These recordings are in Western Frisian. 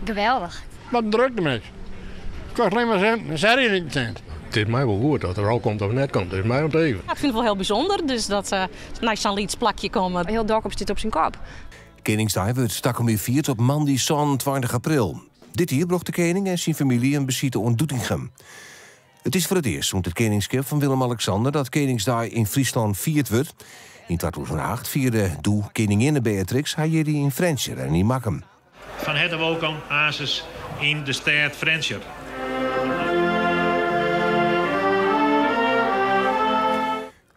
Geweldich. Wat in drukte mis. Kost alleen maar sinten, serje niet een cent. It is my wol goed oft er al komt of net komt, it is my om it even. Ik fyn it wol hiel bysûnder, dus dat se nei sa'n lyts plakje komme. Hiel Dokkum stiet op syn kop. Keningsdei wurdt takom jier fierd op moandei 27 april. Dit jier brocht de kening en syn famylje in besite oan Doetinchem. It is foar it earst sûnt it keningskip fan Willem-Alexander dat Keningsdei yn Fryslân fierd wurdt. Yn 2008 fierde doe keninginne Beatrix har jierdei yn Frjentsjer en yn Makkum. Fan herte wolkom, Asus, yn de stêd Frjentsjer.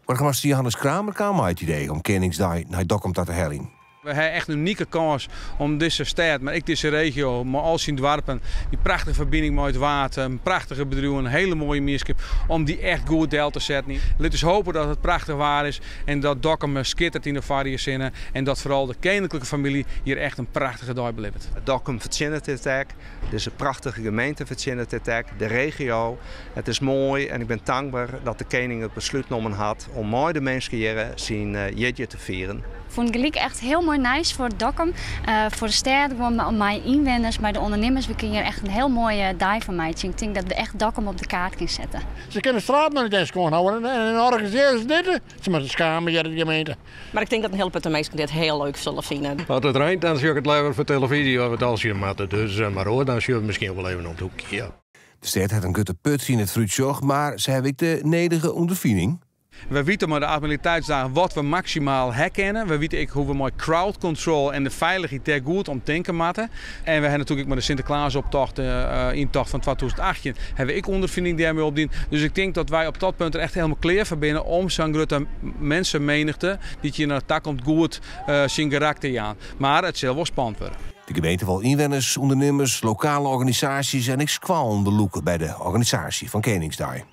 Boargemaster Johannes Kramer kaam mei it idee om Keningsdei nei Dokkum ta te heljen. We ha echt in unike kâns om dizze stêd, mar ek dizze regio mei al syn doarpen, dy prachtige ferbining mei it Waad, prachtige bedriuwen, in hiele moaie mienskip, om dy echt goed del te setten. Lit ús hope dat it prachtich waar is en dat Dokkum skittert yn de foarjierssinne en dat foaral de keninklike famylje hjir echt in prachtige dei belibbet. Dokkum fertsjinnet dit ek, dizze prachtige gemeente fertsjinnet dit ek, de regio. It is moai en ik bin tankber dat de kening it beslút nommen hat om mei de minsken hjirre syn jierdei te fieren. Fûn it gelyk echt hiel moai nijs foar Dokkum, foar de stêd, gewoan mei ynwenners, mei de ûndernimmers. We kinne hjir echt in hiel moaie dei fan meitsje. Ik tink dat we echt Dokkum op de kaart kinne sette. Se kinne de straat noch net eens skoan hâlde en dan organisearje se dit. Se moatte skame hjir de gemeente. Mar ik tink dat in hiel protte minsken dit hiel leuk sille fine. As it reint dan sjoch ik it leaver foar telefyzje of it al sjen moatte. Dus, mar oars dan sjogge we miskien wol even om it hoekje. Ja. De stêd hat in grutte put yn it foarútsjoch, mar se hawwe ek de nedige ûnderfining. We witte mei de Admiraliteitsdagen wat we maksimaal ha kinne. We witte ek hoe't we mei crowd control en de feilichheid dêr goed om tinke moatte. En we ha natuerlik ek mei de Sinteklaasoptocht, yntocht fan 2018, ha we ek ûnderfining dêrmei opdien. Dus ik tink dat wy op dat punt der echt helemaal klear foar binne om sa'n grutte mensenmenigte dy't hjir nei ta komt goed syn gerak te jaan. Mar it sil wol spannend wurde. De gemeente wol ynwenners, ûndernimmers, lokale organisaasjes en ek skoallen belûke by de organisaasje fan Keningsdei.